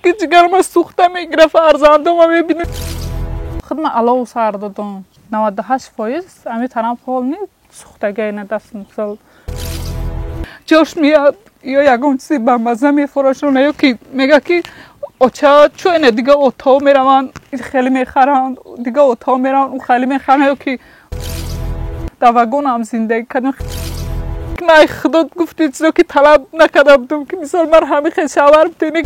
Ки ҷигарма сӯхта мегира, фарзандома мебинем. Худма алову сар додам. 98% ами тараф полный сӯхтагиай на даст, мисол. Ҷош меяд ё ягон чизи бамаза мефурӯшона, ё ки мега, ки оча, чӯ ина дига отоо мераванд, хеле мехаранд, дига отоо мераванд, хеле мехаранд, ё ки дар вагонам зиндагӣ кардем. Ман худо гуфти чизо ки талаб накарда будам, ки мисол ман ҳами хел шавҳар бутени,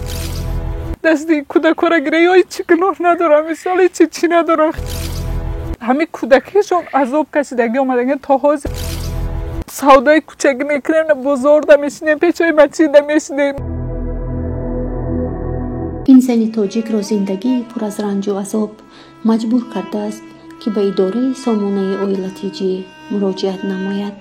дасти кӯдакора гире, ё ҳичи гуноҳ надорам, мисол ҳичи чӣ надорам. Ҳами кӯдакишон азоб кашидагӣ омадагӣ, то ҳозир савдои кӯчагӣ мекунем, бозорда мешинем, печои мачида мешинем. Ин зани тоҷикро зиндагии пур аз ранҷу азоб маҷбур кардааст, ки ба идораи сомонаи Оила Тҷ муроҷиат намояд.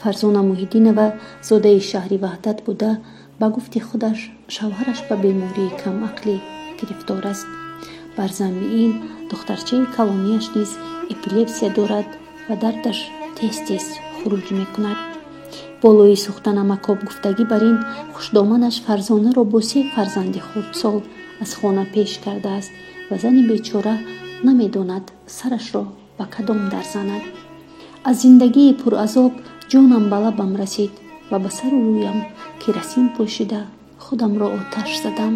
Фарзона Муҳиддинова зодаи шаҳри Ваҳдат буда, ба гуфти худаш, шавҳараш ба бемории камақлӣ гирифтор аст. Бар замми ин, духтарчаи калонияш низ эпилепсия дорад ва дардаш тез тез хуруҷ мекунад. Болои сӯхта намакоб гуфтагӣ бар ин, хушдоманаш Фарзонаро бо се фарзанди хурдсол аз хона пеш кардааст ва зани бечора намедонад, сарашро ба кадом дар занад. Аз зиндагии пуразоб ҷонам ба лабам расид ва ба сару рӯям керосин пӯшида худамро оташ задам,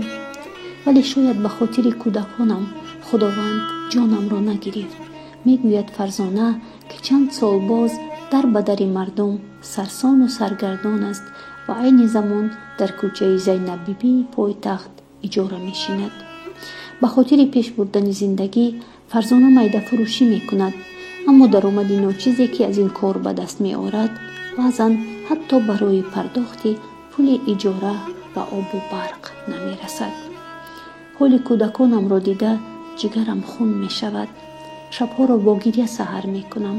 вале шояд ба хотири кӯдаконам Худованд ҷонамро нагирифт, мегӯяд Фарзона, ки чанд сол боз дар ба дари мардум сарсону саргардон аст ва айни замон дар кӯчаи Зайнаббибии пойтахт иҷора мешинад. Ба хотири пеш бурдани зиндагӣ Фарзона майдафурӯшӣ мекунад, аммо даромади ночизе, ки аз ин кор ба даст меорад, баъзан ҳатто барои пардохти пули иҷора ва обу барқ намерасад. Ҳоли кӯдаконамро дида, ҷигарам хун мешавад. Шабҳоро бо гиря саҳар мекунам,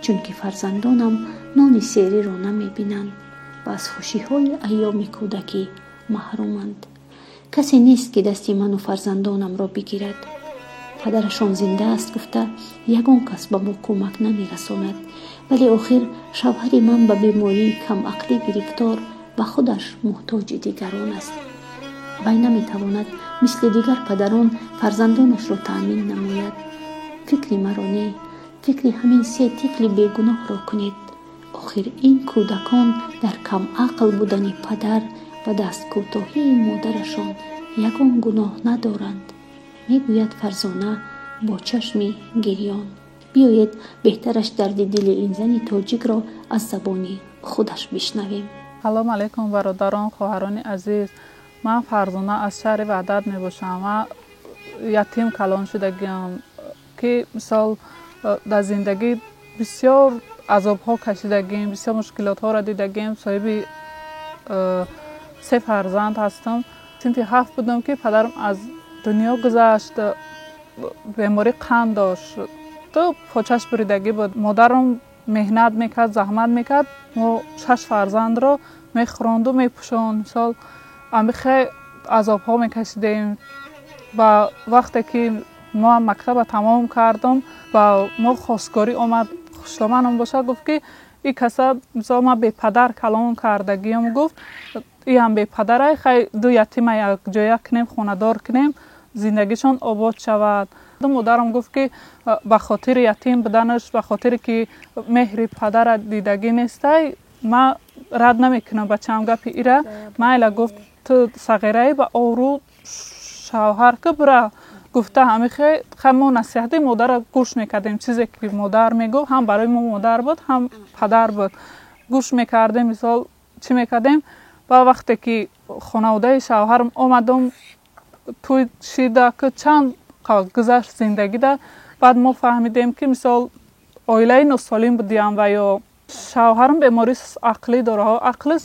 чунки фарзандонам нони сериро намебинанд ва аз хушиҳои айёми кӯдакӣ маҳруманд. Касе нест, ки дасти ману фарзандонамро бигирад. Падарашон зинда аст гуфта, ягон кас ба мо кӯмак намерасонад, вале охир шавҳари ман ба бемории камақлӣ гирифтор ва худаш муҳтоҷи дигарон аст. Вай наметавонад мисли дигар падарон фарзандонашро таъмин намояд. Фикри маро не, фикри ҳамин се тифли бегуноҳро кунед. Охир ин кӯдакон дар камақл будани падар ва дасткӯтоҳии модарашон ягон гуноҳ надоранд, мегӯяд Фарзона бо чашми гирён. Биёед, беҳтараш дарди дили ин зани тоҷикро аз забони худаш бишнавем. Салому алайкум, бародарон, хоҳарони азиз. Ман Фарзона аз шаҳри Ваҳдат мебошам. Ман ятим калон шудагиам, ки мисол дар зиндагӣ бисёр азобҳо кашидагим, бисёр мушкилотҳоро дидагим. Соҳиби се фарзанд ҳастам. Синфи ҳафт будам, ки падарам аз дунё гузашт. Беморӣ қанд дошт, ту почаш буридагӣ буд. Модарам меҳнат мекард, заҳмат мекард, мо шаш фарзандро мехӯронду мепӯшонд. Мисол, амихе азобҳо мекашидем. Ва вақте ки мо мактаба тамом кардам, ба мо хостгорӣ омад. Хушдоманам бошад, гуфт, ки и каса, мисол, ман бепадар калон кардагиам, гуфт, иам бепадарай, хай ду ятима якҷоя кунем, хонадор кунем, зиндагишон обод шавад. Модарам гуфт, ки ба хотири ятим буданаш, ба хотире ки меҳри падара дидагӣ нестай, ман рад намекунам бачаам гапи ира. Майла, гуфт, ту сағираи, ба обрӯ шавҳар ки бура, гуфта. Ҳамихе хай мо насиҳати модарро гӯш мекардем. Чизе ки модар мегуфт, ҳам барои мо модар буд, ҳам падар буд, гӯш мекардем. Мисол, чӣ мекардем? Ба вақте ки хонаводаи шавҳарам омадам, тӯй шида, ки чанд гузашт зиндагида, баъд мо фаҳмидем, ки мисол оилаи носолим будиям ва ё шавҳарам бемории ақлӣ дора. Ақли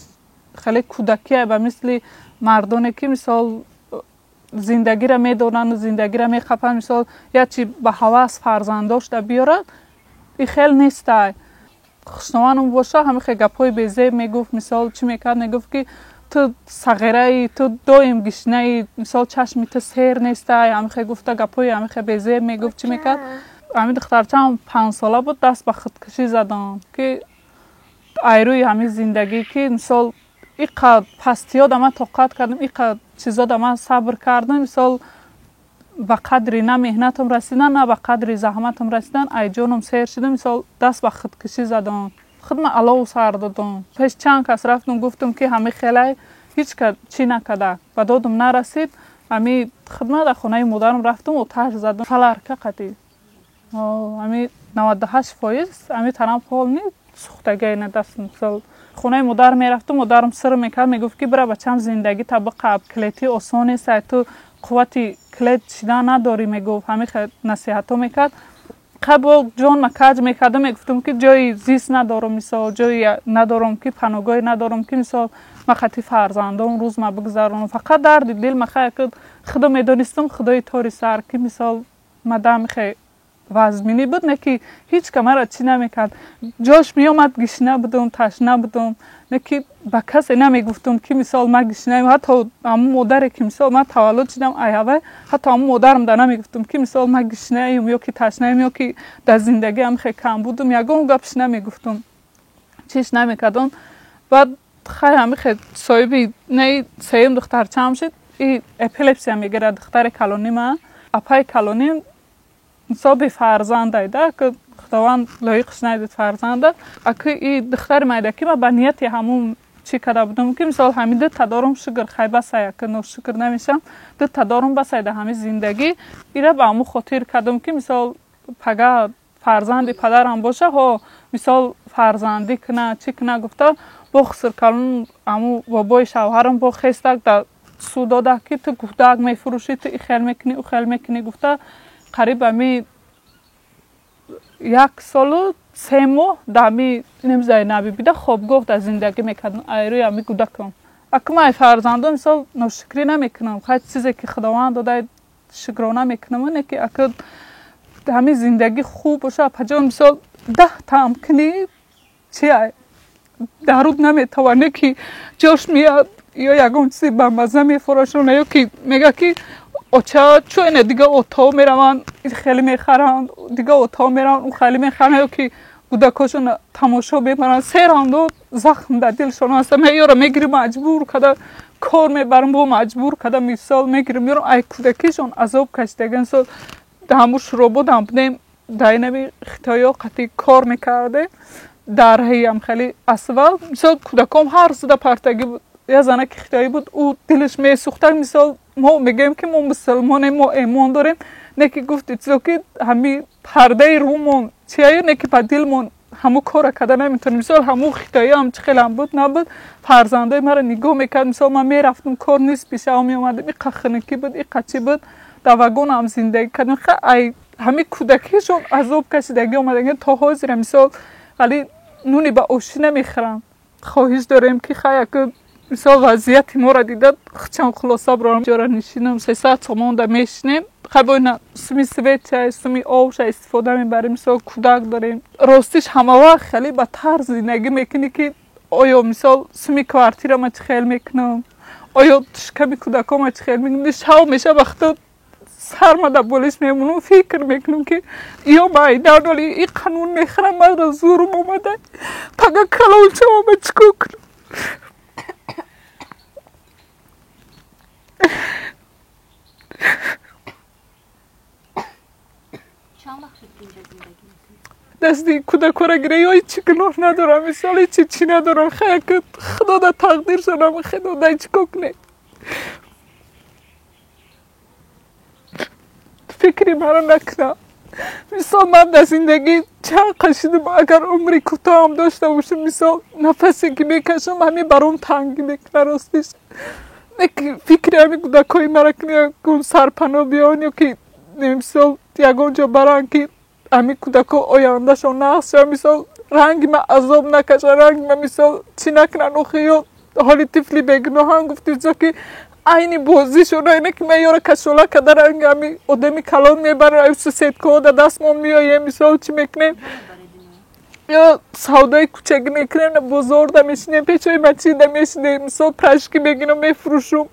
хеле кӯдакия, ба мисли мардоне ки мисол зиндагиро медонанд, зиндагиро мехапанд, мисол як чи ба ҳавас фарзандошта биёрад, и хел нестай. Хушнованам боша, ҳамихе гапҳои безеб мегуфт. Мисол, чӣ мекард? Мегуфт, ки ту сағираи, ту доим гишнаи, мисол чашми ту сер нестай. Ҳамихе гуфта, гапҳои ҳамихе безеб мегуфт, чӣ мекард. Ҳамин духтарчаам 5-сола буд, даст ба худкушӣ задам, ки айрӯи ҳамин зиндагӣ, ки мисол иқа пастиёда ман тоқат кардам, иқа чизо да ман сабр кардам. Мисол, ба қадри на меҳнатам расидан, на ба қадри заҳматам расидан. Ай ҷоном сер шидам, мисол, даст ба худкушӣ задам, худма алову сар додам. Пеш чанд кас рафтам, гуфтам, ки ҳами хелай, ҳеҷ ка чӣ накарда, ба додам нарасид. Ҳами хидмат дар хонаи модарам рафтам, оташ задам фаларка қатӣ. Ҳами 98% ҳами танам полный сӯхтагиа ина даст. Мисол, хонаи модар мерафтам, модарам сир мекард, мегуфт, ки бира, бачам, зиндагита биқаб, клети осон нест, ту қуввати клет шидан надорӣ, мегуфт. Ҳами насиҳатҳо мекард. Қабо ҷонма каҷ мекардам, мегуфтам, ки ҷои зист надорам, мисол, ҷои надорам, ки паноҳгоҳе надорам, ки мисол ма қати фарзандом рӯзма бигзаронам. Фақат дарди дил ма хай худо медонистам, худои тори сар, ки мисол мадам хе вазминӣ буд, не ки ҳеҷ ка мара чӣ намекард. Ҷош меомад, гишна будум, ташна будум, не ки ба касе намегуфтум, ки мисол ма гишнаем. Ҳатто ҳамун модаре, ки мисол ман таваллуд шудам айҳавай, ҳатто ҳамун модарам да намегуфтум, ки мисол ма гишнаем ё ки ташнаем, ё ки дар зиндагӣ ҳам хе кам будум. Ягон гапш намегуфтум, чиш намекардам. Баъд хай ҳами хе соҳиби наи сеюм духтарчаам шуд, и эпилепсия мегирад духтари калони ма. Апаи калоним, мисол, бефарзандай да, ки худованд лоиқш надид фарзанда. Аки и духтари майдаки ма ба нияти ҳамун чӣ карда будам, ки мисол ҳамин дута дорум, шукр, хай, басай, аки ношукр намешам, дута дорум, басай да ҳамин зиндагӣ. Ира ба ҳамун хотир кардам, ки мисол пага фарзанди падарам боша, ҳо, мисол, фарзандӣ куна, чӣ куна гуфта. Бо хусркалон ҳамун бобои шавҳарам бо хестак да суд дода, ки ту гудак мефурӯшӣ, ту и хел мекунӣ, ӯ хел мекунӣ гуфта. Қариб ами як солу 3 моҳ да ами нем Зайнабибида хобгоҳ дар зиндагӣ мекардам айрӯи ами гудакам. Аку ман фарзандон, мисол, ношукрӣ намекунам, хай, чизе ки худованд дода, шукрона мекунам, не ки аку ҳамин зиндагӣ хуб боша, апаҷон. Мисол, 10 таам кунӣ, чи даруд наметавонӣ, ки ҷош меяд, ё ягон чизи бамаза мефурӯшона, ё ки мега, ки оча, чӯ ина дига отао мераванд, хеле мехаранд, дига отао мераванд, ӯ хеле мехаранд, ё ки кӯдакошон тамошо мебаранд, серандо захм дар дилшон аст. Ман ёро мегирим, маҷбур када кор мебарам, бо маҷбур када, мисол, мегирим, меёрам. Ай кӯдакишон азоб кашидага. Мисол, ҳамун шурободам будем, дар инаби хитоё қати кор мекардем, дар ҳаям хеле асфалт. Мисол, кӯдаком ҳар рӯзда партагӣ буд. Я занаки хитоӣ буд, ӯ дилаш месӯхта. Мисол, мо мегӯем, ки мо мусулмонем, мо эмон дорем, не ки гуфти чизо, ки ҳами пардаи рӯмон чияю, не ки ба дилмон ҳамун корра карда наметавонем. Мисол, ҳамун хитоиам чӣ хелам буд, набуд, фарзандои маро нигоҳ мекард. Мисол, ман мерафтам кор, нисфи шав меомадам, иқа хунукӣ буд, иқа чӣ буд, дар вагонам зиндагӣ кардем. Ай ҳамин кӯдакишон азоб кашидагӣ омадагӣ то ҳозира. Мисол, вале нуни ба ошӣ намехӯрам. Хоҳиш дорем, ки хай, аку мисол вазъияти моро дида, хчам хулоса бирорам. Ҷора нишинам, 300 сомон да мешинем. Хай, бо ина суми свет чай, суми обша истифода мебарем. Мисол, кӯдак дорем. Ростиш, ҳамавақт хеле ба тарз зиндагӣ мекунӣ, ки оё, мисол, суми квартира ма чӣ хел мекунам, оё шиками кӯдакома чӣ хел мекунам. Шав меша, вақто сарма дар болиш мемонам, фикр мекунам, ки ё майдан оли и қанун мехӯрам, маро зурум омада, пага калончаома чӣ кор кунам? Чанд вақт шуд, ки инҷа зиндагӣ мекунед? Дасти кӯдакора гира, ё ҳечи гуноҳ надорам, мисол, ҳечи чӣ надорам. Хай, ки худо да тақдир шонам, худо да, чӣ кор кунем? Фикри маро накунам. Мисол, ман дар зиндагӣ чанд қашидам, агар умри кӯтоҳам дошта бошам, мисол, нафасе ки мекашам, ҳамин баром тангӣ мекунад, ростиш. Фикри ҳамин кӯдакҳои мара кунӣ, ягон сарпаноҳ биён, ё ки, мисол, ягон ҷо баранд, ки ҳамин кӯдакҳо ояндашон нақс шавад, мисол, ранги ма азоб накашад, ранги ма, мисол, чӣ накунанд. Охи ё ҳоли тифли бегуноҳам, гуфти ҷо, ки айни бозишон айне, ки ман ёро кашола карда, ранги ҳами одами калон мебарам, соседкаҳо да дастмон меоем, мисол, чӣ мекунем, ё савдои кӯчагӣ мекунем, бозорда мешинем, печои мачида мешинем, мисол, пирожки мегирам, мефурӯшум.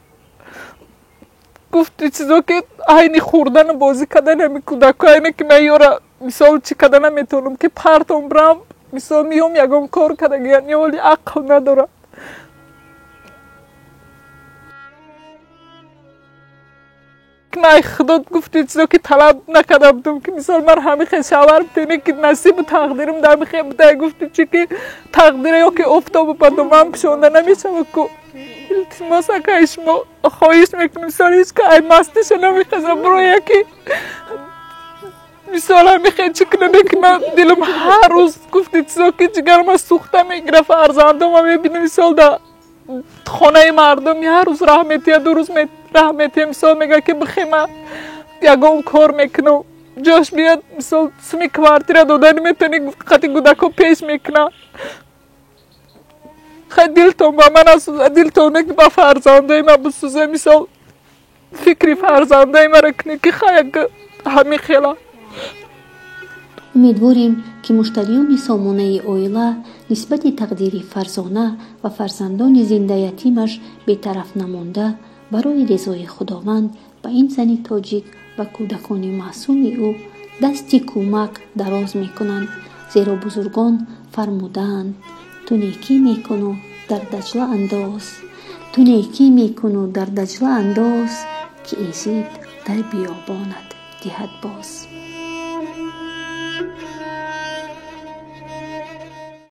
Гуфти чизо, ки айни хӯрдану бозӣ кардани ҳами кӯдакҳо айне, ки ман ёра, мисол, чӣ карда наметавонам, ки партом бирам, мисол, миём, ягон кор кардагиян, ё ҳоли ақл надорам. ки ман худо гуфти чизо ки талаб накарда будам, ки мисол ман ҳами хел шавҳар битене, ки насибу тақдирим дар ҳами хел буда. Гуфти чи ки тақдира ё ки офтобу ба доман пӯшонда намешава ку. Илтимос, акай, шумо хоҳиш мекунем, мисол ҳеч ка ай мастиша намехеза бироя, ки мисол ҳамихел чӣ кунаме, ки ман дилам ҳар рӯз, гуфти чизо ки, ҷигарама сӯхта мегира. Фарзандома мебинам, мисол да хонаи мардум як рӯз раҳ метия, 2 рӯз раҳ метия, мисол мега ки бихема, ягон кор мекунам, ҷош биёд, мисол суми квартира дода наметавонӣ, қати кӯдако пеш мекуна. Хай, дилтон ба ман насӯза, дилтон не, ба фарзандои ман бисӯза. Мисол фикри фарзандои маро кунӣ, ки хай ҳамин хела. Умедворем, ки муштариёни сомонаи оила нисбати тақдири Фарзона ва фарзандони зиндаятимаш бетараф намонда, барои ризои Худованд ба ин зани тоҷик ва кӯдакони маъсуми ӯ дасти кӯмак дароз мекунанд, зеро бузургон фармудаанд: «Ту некӣ мекуну дар Даҷла андоз, ту некӣ мекуну дар Даҷла андоз, ки Эзид дар биёбонат диҳад боз».